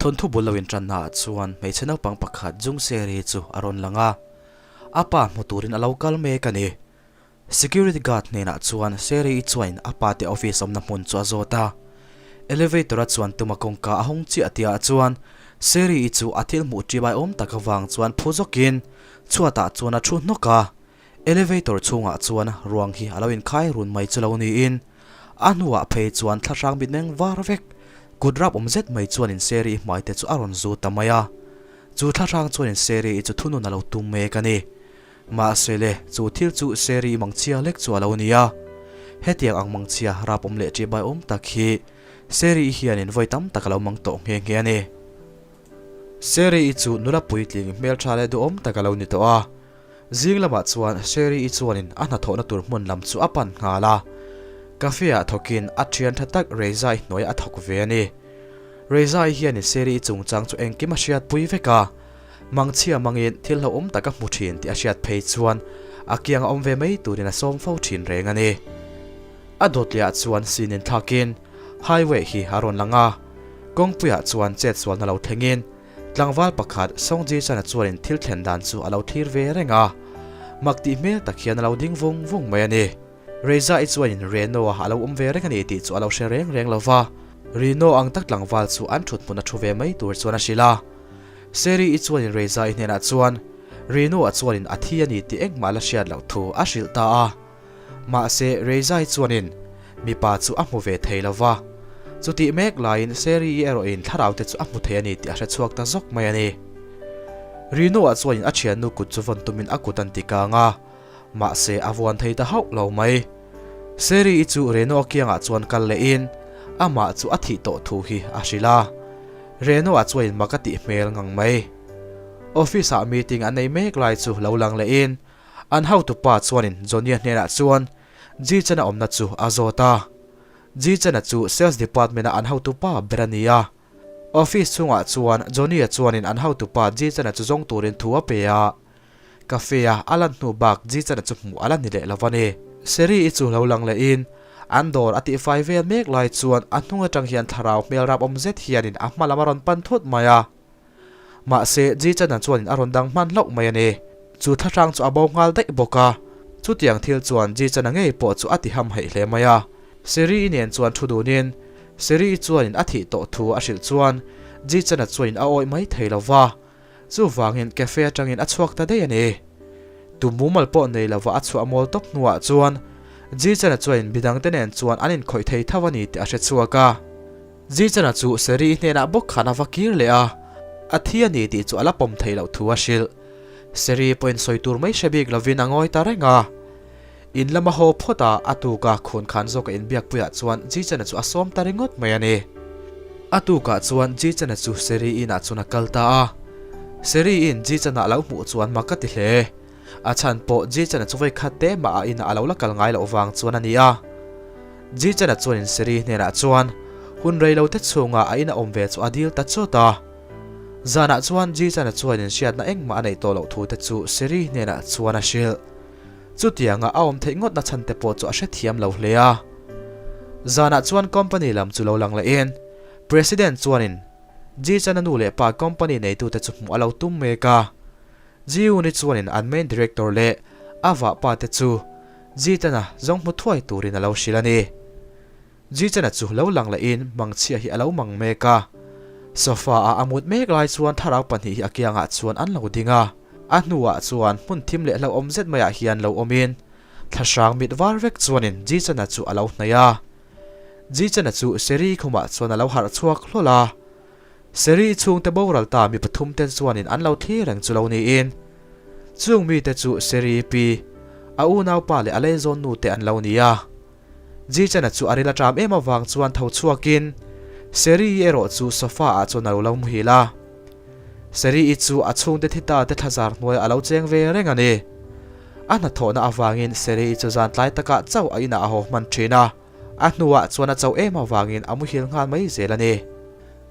Thawnthu bul lo inṭannaah chuan hmeichhe naupang pakhat Jungseri chu a rawn lang a, a pa hmu turin a lo kal mek a ni. Security guard hnenah chuan Seri-i chuanin a pa te office awmna hmun chu a zawt a. Elevator a chuan tuma kawngka a hawng chiah tihah chuan Seri-i chu a thil hmuh ṭi bai awm tak avang chuan phu zawkin chhuatah chuan a ṭhu hnawk a. Elevator chhungah chuan ruang hi a lo inkhai run mai chu lo niin a hnuah phei chuan thlahrang mitmeng var vek kut rap awm zet mai chuanin Seri-i hmai te chu a rawn zut ta mai a. Chu thlahrang chuanin Seri-i chu thunun a lo tum mek a ni. Mahse le, chu thil chu Seri mangchhia lek chu a lo ni a. Hetiang ang mangchhia rapawm leh ṭihbaiawm tak hi Seri hianin vawi tam tak a lo mang tawh nghe nghe a ni. Seri-i chu nula puitling hmelṭha leh duhawm tak a lo ni tawh a. Zing lamah chuan Seri-i chuanin a hnathawhna tur hmun lam chu a pan nghal a. Cafe-ah thawkin a ṭhian ṭha tak Reza-i hnuaiah a thawk ve a ni. Reza-i hianin Seri-i chungchang chu engkim a hriatpui vek a. Mangchhia mangin thil hlauhawm tak a hmu thin tih a hriat phei chuan a kiang a awm ve mai turin a sawm fo thin reng a ni. A dawtliah chuan sin inthlakin highway hi a rawn lang a, kawngpuiah chuan chetsualna lo thlengin tlangval pakhat Songji Chana chuanin thil thlen dan chu a lo thlir ve reng a, mak tih hmel tak hian a lo ding vung vung mai a ni. Reza-i chuanin Reno-a a lo awm ve reng a ni tih chu a lo hre reng reng lo va, Reno ang tak tlangval chu an thut hmun a thu ve mai tur chuan a hrilh a. Seri-i chuanin Reza-i hnenah chuan Reno-a chuanin a thi a ni tih engmah la hriat loh thu a hrilh ta a. Mahse, Reza-i chuanin mipa chu a hmu ve thei lo va. Chutih mek laiin Seri-i erawhin thlarau te chu a hmu thei a ni tih a hre chhuak ta zawk mai a ni. Reno-a chuanin a thiannu kut chu vawn tumin a kut an ti kang a, mahse a vuan thei ta hauh lo mai. Seri-i chu Reno-a kiangah chuan kal lehin amah chu a thih tawh thu hi a hrilh a. Reno-a chuanin mak a tih hmel ngang mai. Office-ah meeting an nei mek lai chu lo lang lehin an hotupa chuanin Johnny-a hnenah chuan Ji-Chen-a awmna chu a zawt a. Ji-Chen-a chu sales department-a an hotupa ber a ni a. Office chhungah chuan Johnny-a chuanin an hotupa Ji-Chen-a chu zawng turin thu a pe a. Cafe-a a lan hnu bak Ji-Chen-a chu hmuh a la ni leh lo a ni. Seri-i chu lo lang lehin an dawr a tihfai vel mek lai chuan a hnung atang hian thlarau hmel rap awm zet hianin a hma lam a rawn pan thut mai a. Mahse, Ji-Chen-a chuanin a rawn dang hman hlauh mai a ni. Chu thlahrang chu a bo nghal daih bawk a. Chutiang thil chuan Ji-Chen-a ngei pawh chu a ti ham heih hle mai a. Seri-i nen chuan thu dunin Seri-i chuanin a thih tawh thu a hrilh chuan Ji-Chen-a chuanin a awih mai thei lo va. Chuvangin cafe atangin a chhuak ta daih a ni. Tu mumal pawh nei lova a chhuah mawl tawp hnuah chuan Ji-Chana chuanin midangte nen chuan an inkhawih thei tho a ni tih a hre chhuak a. Ji-Chana chu Seri hnenah bawk khan a va kir leh a, a thi a ni tih chu a la pawm thei loh thu a hrilh. Seri pawhin sawi tur mai hre bik lovin a ngawi ta reng a. In lama haw phawt a, a tuka khun khan zawka inbiakpuiah chuan Ji-Chana chu a sawm ta ringawt mai a ni. A tukah chuan Ji-Chana chu Seri inah chuan a kal ta a. Seri in Ji-Chana a lo hmuh chuan mak a ti hle. A chhan pawh Ji-Chana chu vawi khat te mah a inah a lo la kal ngai loh vang chuan a ni a. Ji-Chana chuanin Seri hnenah chuan hun rei lo te chhungah a ina awm ve chu a dil ta chawt a. Zanah chuan Ji-Chana chuanin hriatna engmah a neih tawh loh thu te chu Seri hnenah chuan a hrilh. Chutianga a awm theih ngawtna chhan te pawh chu a hrethiam lo hle a. Zanah chuan company lam chu lo lang lehin President chuanin Ji-Chana nu leh pa company neitute chu hmuh a lo tum mek a. Ji-Uni chuanin an main director leh a vahpa te chu Ji-Chana zawng hmu thuai turin a lo hrilh a ni. Ji-Chana chu lo lang lehin mangchhia hi a lo mang mek a. Sofa-a a mut mek lai chuan thlarau pahnih hi a kiangah chuan an lo ding a. A hnuah chuan hmun thim leh hlauhawm zet maiah hian lo awmin thlahrang mit var vek chuanin Ji-Chana chu a lo hnaih a. Ji-Chana chu Seri khumah chuan a lo harh chhuak hlawl a. Seri chhungte boral ta mi pathum te chuanin an lo thlir reng chu lo niin chung mite chu Seri pi, a unaupa leh a leizawn nute an lo ni a. Ji-Chana chu a ril a ṭam em avang chuan tho chhuakin Seri-i erawh chu sofa-ah chuan a lo lo muhil a. Seri-i chu a chhungte thi ta te thlazar hnuaiah a lo cheng ve reng a ni. A hnathawhna avangin Seri-i chu zan tlai takah chauh a inah a haw hman ṭhin a, a hnuah chuan a chauh em avangin a muhil nghal mai zel a ni.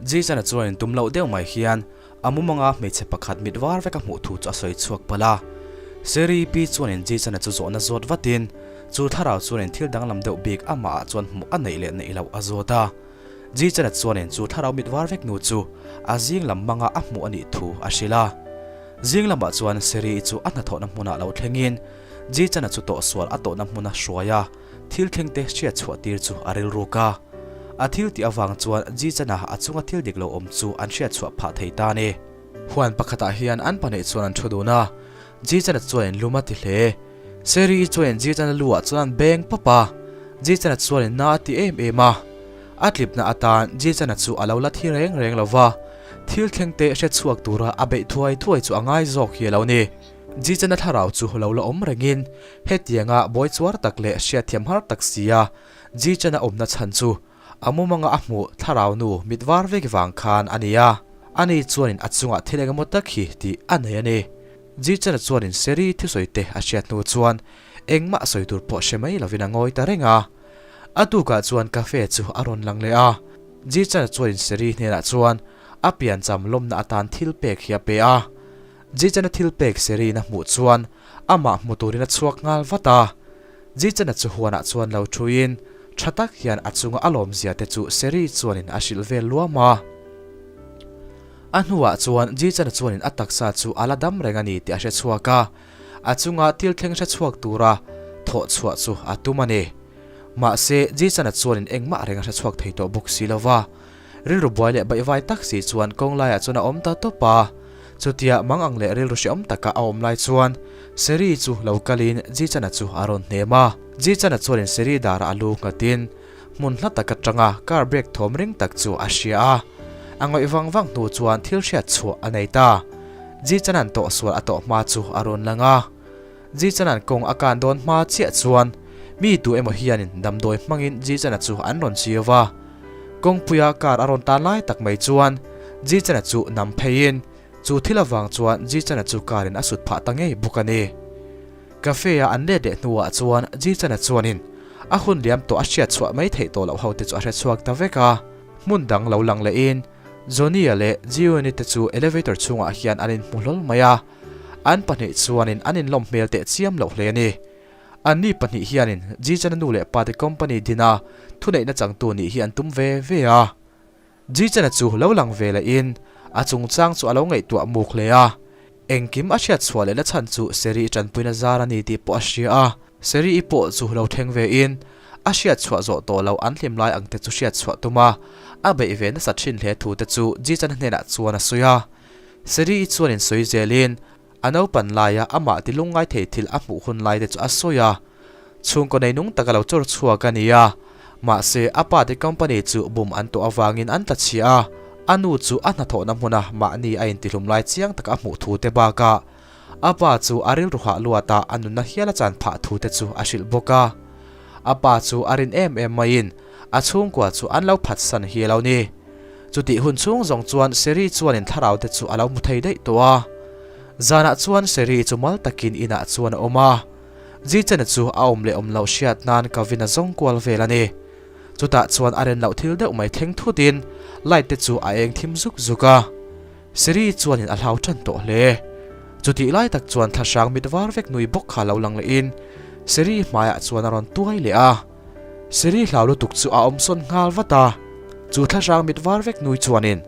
Ji-Chana chuan tum loh deuh mai hian A mumanga hmeichhe pakhat mit var vek a hmuh thu chu a sawi chhuak palh a. Seri pi chuanin Jisana chu zawhna zawt vatin, chu thlarau chuanin thil danglam deuh bik amahah chuan hmuh a neih leh neih loh a zawt a. Ji-Chen-a chuanin chu thlarau mit var vek nu chu a zing lam hmanga a hmuh a nih thu a hrilh a. Zing lamah chuan Seri-i chu a hnathawhna hmunah lo thlengin Ji-Chen-a chu tawhsual a tawhna hmuna hruai a, thil thlengte hriat chhuah tir chu a rilruk a. A thil tih avang chuan Ji-Chen-a a chunga thil dik lo awm chu an hriat chhuah phah thei ta a ni. Huan pakhatah hian an pahnih chuan an thu dun a, Ji-Chen-a chuanin lum a ti hle. Seri-i chuanin Ji-Chen-a lu ah chuan an beng pawp a, Ji-Chen-a chuanin na a ti em em a. A tlipna atan Ji-Chen-a chu a lo la thi reng reng lo va, thil thleng te hre chhuak tura a beih thuai thuai chu a ngai zawk hi a lo ni. Ji-Chen-a thlarau chu lo la awm rengin hetianga bawi chuar tak leh hriatthiam har tak sia Ji-Chen-a awmna chhan chu A mumanga a hmuh thlarau nu mit var vek vang khan a ni a, ani chuanin a chungah thil engemaw tak hi tih a nei a ni. Ji-Chana chuanin Seri thusawi te a hriat hnu chuan engmah sawi tur pawh hre mai lovin a ngawi ta reng a. A tukah chuan cafe chu a rawn lang leh a, Ji-Chana chuanin Seri hnenah chuan a piancham lawmna atan thil pek hi a pe a. Ji-Chana thil pek Seri'n a hmuh chuan amah hmu turin a chhuak nghal vat a. Ji-Chana chu huanah chuan lo thuin Tha tak hian a chunga a lawmzia te chu Seri chuanin a hrilh vel luam a. A hnuah chuan Ji-Chana chuanin a taksa chu a la dam reng a ni tih a hre chhuak a, a chunga thil thleng hre chhuak tura thawh chhuah chu a tum a ni. Mahse, Ji-Chana chuanin engmah reng a hre chhuak thei tawh bawk si lo va. Rilru buai leh baihvai tak si chuan kawng laiah chuan a awm ta tawp a. Chutia mang ang leh rilru hreawm taka a awm lai chuan Seri chu lo kalin Ji-Chana chu a rawn hnem a. Ji-Chana chuanin Seri darah a lu nghatin hmun hla tak atanga car brake thawm ring tak chu a hria a. A ngawih vang vang hnu chuan thil hriat chhuah a nei ta. Ji-Chana'n tawhsual a tawh hma chu a rawn lang a. Ji-Chana'n kawng a kan dawn hma chiah chuan mi tu emaw hianin damdawi hmangin Ji-Chana chu an rawn chiu va. Kawngpuia car a rawn tan lai tak mai chuan Ji-Chana chu nam pheiin chu thil avang chuan Ji-Chana chu car in a sut phah ta ngei bawk a ni. Cafe a an let leh hnuah chuan Ji-Chana chuanin a hun liam tawh a hriat chhuah mai theih tawh loh ho te chu a hre chhuak ta vek a. Hmun dang lo lang lehin Johnny-a leh Ji-Eun-i te chu elevator chhungah hian an inhmu hlawl mai a. An pahnih chuanin an inlawm hmel teh chiam loh hle a ni. Anni pahnih hianin Ji-Chana nu leh pate company dina thuneihna changtu nih hi an tum ve ve a. Ji-Chana chu lo lang ve lehin a chungchang chu a lo ngaihtuah muk hle a. Engkim a hriat chhuah lehna chhan chu Seri-i tanpuina zar a ni tih pawh a hria a. Seri-i pawh chu lo thleng vein a hriat chhuah zawh tawh loh an hlim lai ang te chu hriat chhuah tum a, a beih ve nasa thin hle thu te chu Ji-Chana hnenah chuan a sawi a. Seri-i chuan insawi zelin a naupan laia amah ti lungngai thei thil a hmuh hun lai te chu a sawi a. Chhungkaw nei nung taka lo chawr chhuak a ni a, mahse a pa te company chu bum an tawh avangin an tla chhia a, a nu chu a hnathawhna hmuna mahni a intihlum lai chiang taka a hmuh thu te bakah a pa chu a rilru hah luatah a nunna hial a chan phah thu te chu a hrilh bawk a. A pa chu a rin em em maiin a chhungkua chu an lo phatsan hi a lo ni. Chutih hun chhung zawng chuan Seri chuanin thlarau te chu a lo hmu thei daih tawh a. Zanah chuan Seri chu mal takin inah chuan a awm a. Ji-Chena chu a awm leh awm loh hriat nan Kavin a zawng kual vel a ni. Chutah chuan a ren loh thil deuh mai thleng thutin light te chu a eng thim zuk zuk a. Seri chuanin a hlau tan tawh hle. Chutih lai tak chuan thlahrang mit var vek nui bawk kha lo lang lehin Seri hmaiah chuan a rawn tuai leh a. Seri hlau lutuk chu a awm sawn nghal vat a, chu thlahrang mit var vek nui chuanin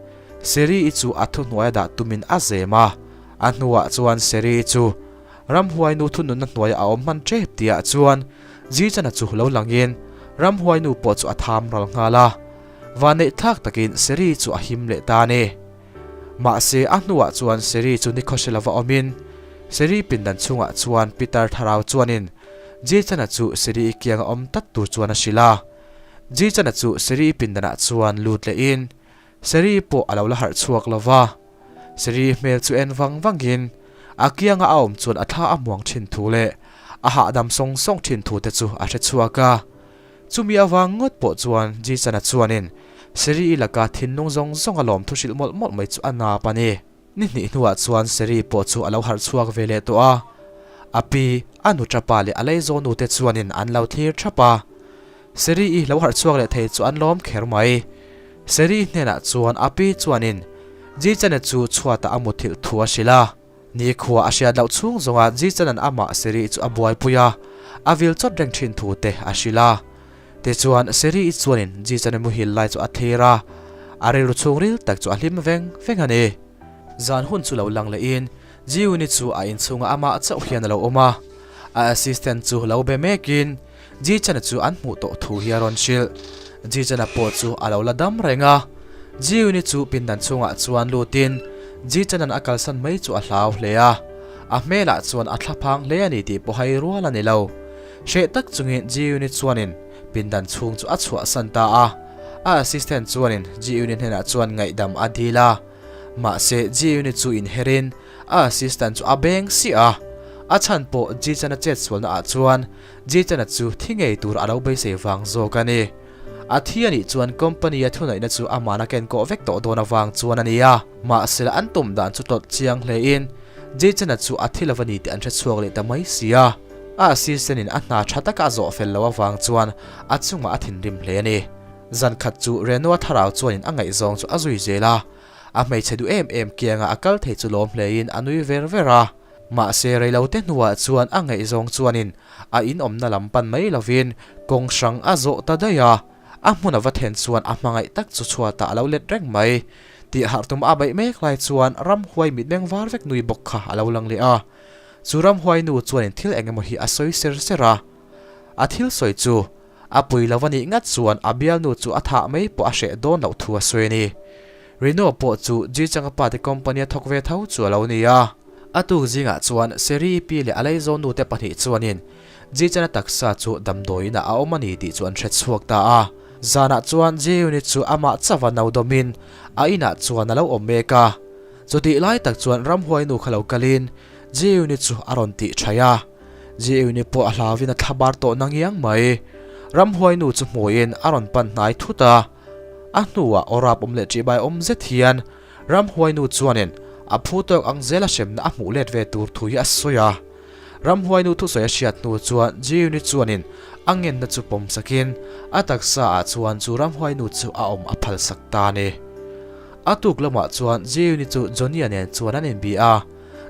Seri-i chu a thuhnuai a dah tumin a zem a, a hnuah chuan Seri-i chu ramhuai nu thununna hnuaiah a awm hman tep tihah chuan Ji-Chana chu lo langin ramhuai nu pawh chu a tham ral nghal a, vanneih thlak takin Seri chu a him leh ta a ni. Mahse a hnuah chuan Seri chu nikhawhre lova awmin Seri pindan chhungah chuan Peter thlarau chuanin Ji-Chana chu Seri-i kianga awm tlat tur chuan a hrilh a. Ji-Chana chu Seri-i pindanah chuan lut lehin Seri pawh a lo la harh chhuak lo va. Seri hmel chu en vang vangin a kianga a awm chuan a thla a hmuang thin thu leh a hahdam sawng sawng thin thu te chu a hre chhuak a. Chumi avang ngawt pawh chuan Ji-Chana chuanin Seri-i laka thinlung zawng zawng a lawm thu hrilh mawlh mawlh mai chu a nap a ni. Ni hnih hnuah chuan Seri pawh chu a lo harh chhuak ve leh tawh a, a pi, a nu tapa leh a leizaw nute chuanin an lo thlir thap a. Seri-i lo harh chhuak leh thei chu an lawm kher mai. Seri hnenah chuan a pi chuanin Ji-Chana chu chhuatah a muthilh thu a hrilh a. Nikhua a hriat loh chhung zawnga Ji-Chana'n amah Seri chu a buaipui a, a vil chawt reng thin thu te a hrilh a. Tichuan, Seri-i chuanin Ji-chana muhil lai chu a thlir a, a rilru chhungril tak chu a hlim veng veng a ni. Zan hun chu lo lang lehin Ji-uni chu a inchhungah amah chauh hian a lo awm a, a assistant chu lo be mekin Ji-chana chu an hmuh tawh thu hi a rawn hrilh. Ji-chana pawh chu a lo la dam reng a, Ji-uni chu pindan chhungah chuan lutin Ji-chana'n a kalsan mai chu a hlau hle a, a hmelah chuan a thlaphang hle a ni tih pawh hai rual a ni lo. Hreh tak chungin Ji-uni chuanin pindan chhung chu a chhuahsan ta a, a assistant chuanin Ji-uni hnenah chuan ngaihdam a dil a. Mahse, Ji-uni chu inherin a assistant chu a beng siah a, a chhan pawh Ji-chana chetsualna ah chuan Ji-chana chu thi ngei tur a lo beisei vang zawk a ni. A thi a nih chuan company a thuneihna chu amahna ken kawh vek tawh dawn avang chuan a ni a. Mahse, an tum dan chu tlawlh chiang hlein Ji-chana chu a thi lo a ni tih an hrechhuak leh ta mai si a. A assistant in a hna tha taka a zawh fel loh avang chuan a chungah a thinrim hle a ni. Zan khat chu Renoa thlarau chuanin a ngaihzawng chu a zui zel a, a hmeichhe duh em em kianga a kal thei chu lawm hlein a nui ver ver a. Mahse reilote hnuah chuan a ngaihzawng chuanin a inawmna lam pan mai lovin kawng hrang a zawh ta daih a, a hmun a va then chuan a hmangaih tak chu chhuatah a lo let reng mai. Tih harh tum a beih mek lai chuan ramhuai mitmeng var vek nui bawk kha a lo lang leh a. Chu ramhuai nu chuanin thil eng emaw hi a sawi ser ser a, a thil sawi chu a pui lo a nih ngat chuan a bialnu chu a thah mai pawh a hreh dawn loh thu a sawi a ni. Rino pawh chu Ji Chang-a pa te company a thawk ve tho chu a lo ni a. A tuk zingah chuan Seri pi leh a laizawn nute pahnih chuanin Ji Chang-a taksa chu damdawiinah a awm a ni tih chu an hre chhuak ta a. Zanah chuan Ji Yun-i chu amah chauha no dawmin a inah chuan a lo awm mek a. Chutih lai tak chuan ramhuai nu kha lo kalin Ji-Euni chu a rawn tih thaih a, Ji-Euni pawh a hlauvin a thlabar tawh na ngiang mai. Ramhuai nu chu hmuhin a rawn pan hnai thut a, a hnuah aw rap awm leh ṭihbai awm zet hian Ramhuai nu chuanin a phu tawk ang zela hremna a hmuh let ve tur thu hi a sawi a. Ramhuai nu thusawi a hriat hnu chuan Ji-Euni chuanin a ngenna chu pawm sakin a taksa ah chuan chu Ramhuai nu chu a awm a phalsak ta a ni. A tuk lamah chuan Ji-Euni chu Johnny-a nen chuan an inbi a.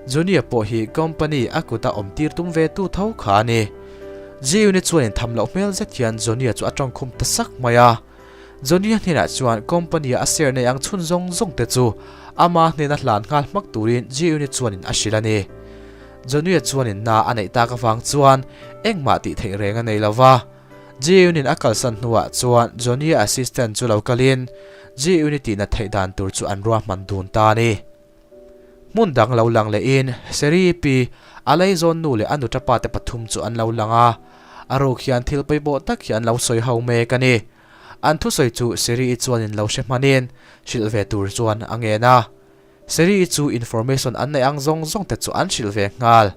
Junior pawh hi company a kuta awm tir tum ve tu tho kha a ni. Ji-Uni chuan intham loh hmel zet hian Junior chu a tawngkhum ta sak mai a. Junior hnenah chuan company a share nei ang chhun zawng zawng te chu ama hnena hlan nghal hmak turin Ji-Uni chuanin a hrilh a ni. Junior chuanin na a neih tak avang chuan engmah tih theih reng a nei lo va. Ji-Uni-in a kalsan hnuah chuan Junior assistant chu lo kalin Ji-Uni tihna theih dan tur chu an ruahman dun ta a ni. Hmun dang lo lang lehin Seri pi, a leizawn nu leh a nuṭa pa te pathum chu an lo lang a. A ruk hian thil pawimawh tak hi an lo sawi ho mek a ni. An thusawi chu Seri-i chuanin lo hre hmanin hrilh ve tur chuan a ngen a. Seri-i chu information an neih ang zawng zawng te chu an hrilh ve nghal.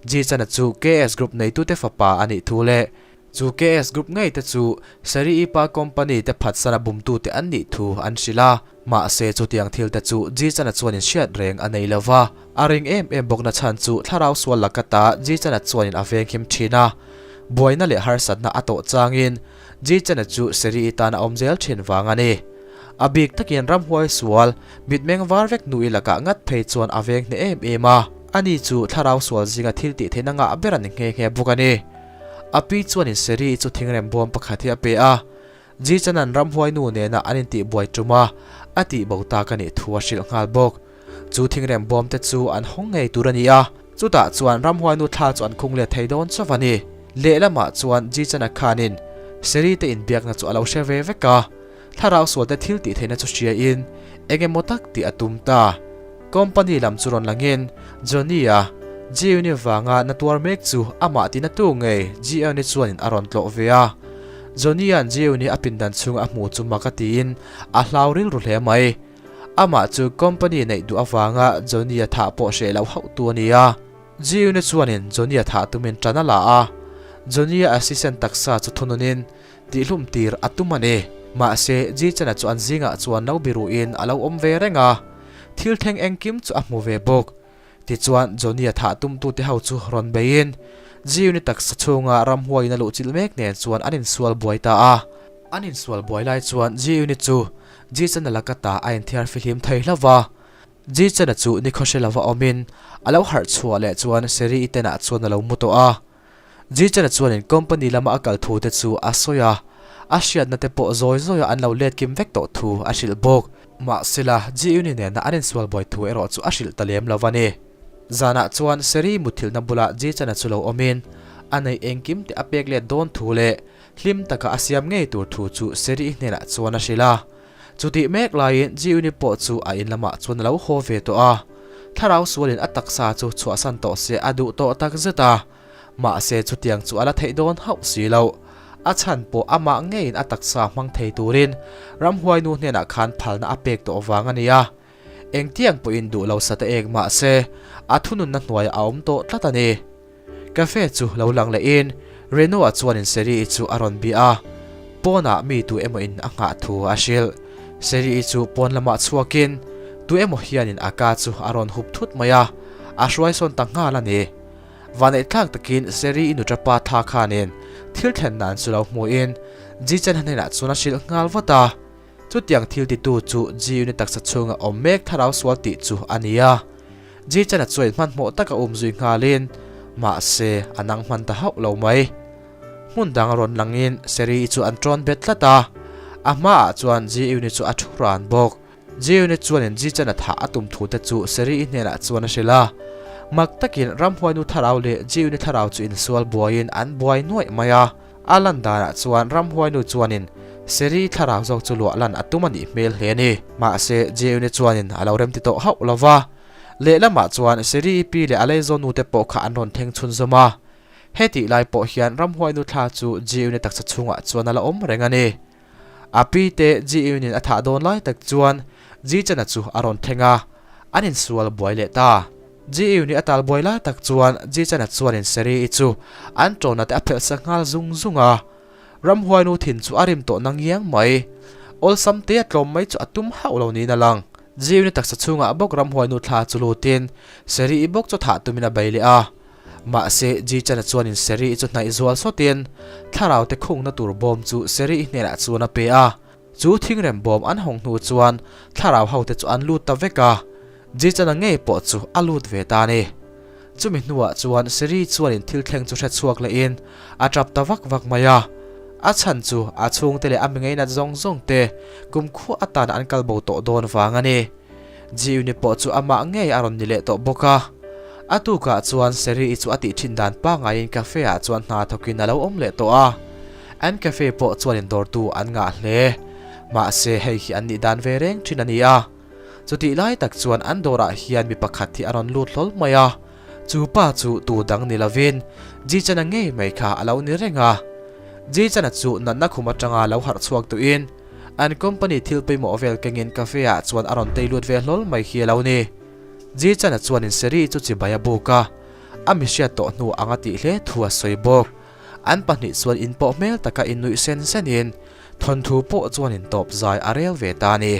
Ji-chana chu KS Group neitute fapa a nih thu leh Chu KS Group ngei te chu Seri Ipa Company te phatsana bumtute an nih thu an hrilh a, mahse chutiang thil te chu Ji-chana chuanin hriat reng a nei lo va. A ring em em bawkna chhan chu thlarau sual laka ta Ji-chana chuanin a venghim thin a. Buaina leh harsatna a tawh changin Ji-chana chu Seri-i tan a awm zel thin vang a ni. A bik takin ramhuai sual, mitmeng var vek nui lakah ngat phei chuan a veng hneh em em a. Ani chu thlarau sual zinga thil tih theihna ngah ber a ni nghe nghe bawk a ni. A pi chuanin Seri chu thingrem bawm pakhat hi a pe a, Ji Chanan ramhuai nu nena an intih buai tum a, a tih bo tak a nih thu a hrilh nghal bawk. Chu thingrem bawm te chu an hawng ngei tur a ni a, chutah chuan ramhuai nu thla chu an khung let thei dawn chauh a ni. Lehlamah chuan Ji Chana khanin Seri te inbiakna chu a lo hre ve vek a, thlarau sual te thil tih theihna chu hriain eng emaw tak tih a tum ta. Company lam chu rawn langin Johnny-a Ji-Eun-i vanga na tuar mek chu amah tina tu ngei Ji-Eun-i chuanin a rawn tlawh ve a. Johnny-a'n Ji-Eun-i a pindan chhunga a hmu chu mak a tiin a hlau rilru hle mai. Amah chu company neih duh avanga Johnny-a thah pawh hreh loh hauh tu a ni a. Ji-Eun-i chuanin Johnny-a thah tumin tan a la a. Johnny-a assistant taksa chu thununin Tihhlum tir a tum a ni. Mahse, Ji-Chana chu an zingah chuan lo biruhin a lo awm ve reng a. Thil thleng engkim chu a hmu ve bawk. Tichuan, Johnny-a thah tumtute ho chu rawn beiin, Ji-Uni taksa chhunga ramhuaiin a luhchilh mek nen chuan an insual buai ta a. An insual buai lai chuan Ji-Uni chu Ji-Chana laka ta a inthiar fihlim thei hlauh va. Ji-Chana chu nikhawhre lova awmin a lo harh chhuah leh chuan Seri-i tenah chuan a lo mu tawh a. Ji-Chana chuanin company lama a kal thu te chu a sawi a. A hriatna te pawh zawi zawia an lo let kim vek tawh thu a hrilh bawk. Mahsela, Ji-Uni nena an insual buai thu erawh chu a hrilh ta lem lo a ni. Zanah chuan Seri muthilhna bulah Ji-Chana chu lo awmin, a neih engkim te a pek let dawn thu leh hlim taka a siam ngei tur thu chu Seri hnenah chuan a hrilh a. Chutih mek laiin Ji-Uni pawh chu a in lamah chuan a lo haw ve tawh a. Thlarau sualin a taksa chu chhuahsan tawh se a duh tawh takzet a. Mahse chutiang chu a la theih dawn hauh si lo. A chhan pawh amah ngeiin a taksa hmang thei turin ramhuainu hnenah khan phalna a pek tawh vang a ni a. Engtiang pawhin duh lo sa te ek mahse a thununna hnuaiah a awm tawh tlat a ni. Cafe chu lo lang lehin Reno-a chuanin Seri-i chu a rawn bia a, pawnah mi tu emaw-in a nghah thu a hrilh. Seri-i chu pawn lamah chhuakin tu emaw hianin a ka chu a rawn hup thut mai a, a hruaisawn ta nghal a ni. Vaneihthlak takin Seri-i nuṭapa tha khanin thil thlen dan chu lo hmuhin Ji-Chen-a hnenah chuan a hrilh nghal vat a. Chutiang thil titu chu Ji-Uni taksa chhunga awm mek thlarau sual tih chu a ni a. Ji-Chen-a chuan hmanhmawh taka um zui nghalin, mahse a nang hman ta hauh lo mai. Hmun dang rawn langin Seri-i chu an ṭawn bet tlat a, a hmaah chuan Ji-Uni chu a thu ran bawk. Ji-Uni chuanin Ji-Chen-a thah a tum thu te chu Seri-i hnenah chuan a hrilh a. Mak takin ramhuainu thlarau leh Ji-Uni thlarau chu insual buaiin an buai nuaih mai a. A lan danah chuan ramhuainu chuanin Seri thlarau zawk chu luah lan a tum a nih hmel hle a ni. Mahse, Ji-Uni chuanin a lo remti tawh hauh lo va. Lehlamah chuan Seri-i pi leh a leizawnnu te pawh kha an rawn thleng chhunzawm a. Hetih lai pawh hian ramhuainu thla chu Ji-Uni taksa chhungah chuan a la awm reng a ni. A pi te Ji-Eun-in a thah dawn lai tak chuan Ji-Chen-a chu a rawn thleng a, an insual buai leh ta. Ji-Eun-i a tal buai lai tak chuan Ji-Chen-a chuanin Seri-i chu an tawna te a phelh sak nghal zung zung a. Ramhuainu thin chu a rim tawh na ngiang mai. Awlsam te a tlawm mai chu a tum hauh lo niin a lang. Ji-Eun-i taksa chhungah bawk ramhuainu thla chu lutin Seri-i bawk chu thah tumin a bei leh a. Mahse, Ji-Chana chuanin Seri-i chu hnaih zual sawtin thlarau te khungna tur bawm chu Seri-i hnenah chuan a pe a. Chu thingrem bawm an hawng hnu chuan thlarau hote chu an lut ta vek a, Ji-Chana ngei pawh chu a lut ve ta a ni. Chumi hnuah chuan Seri chuanin thil thleng chu hre chhuak lehin a tap ta vak vak mai a. A chhan chu a chhungte leh a mi ngeinat zawng zawng te kumkhua atana an kal bo tawh dawn vang a ni. Ji-Uni pawh chu amah ngei a rawn ni leh tawh bawk a. A tukah chuan Seri-i chu a tih thin dan pangaiin cafe ah chuan hna thawkin a lo awm leh tawh a. An cafe pawh chuan indawrtu an ngah hle. Mahse hei hi an nih dan ve reng thin a ni a. Chutih lai tak chuan an dawrah hian mi pakhat hi a rawn lut hlawl mai a. Chu pa chu tu dang ni lovin Ji-Chana ngei mai kha a lo ni reng a. Ji-Chana chu natna khum atanga lo harh chhuak tuhin an company thil pawimawh vel kengin cafe ah chuan a rawn tei lut ve hlawl mai hi a lo ni. Ji-Chana chuanin Seri chu chibai a buk a, a mi hriat tawh hnu anga tih hle thu a sawi bawk. An pahnih chuan inpawh hmel taka innuih sen senin thawnthu pawh chuan intawp zai a rel ve ta a ni.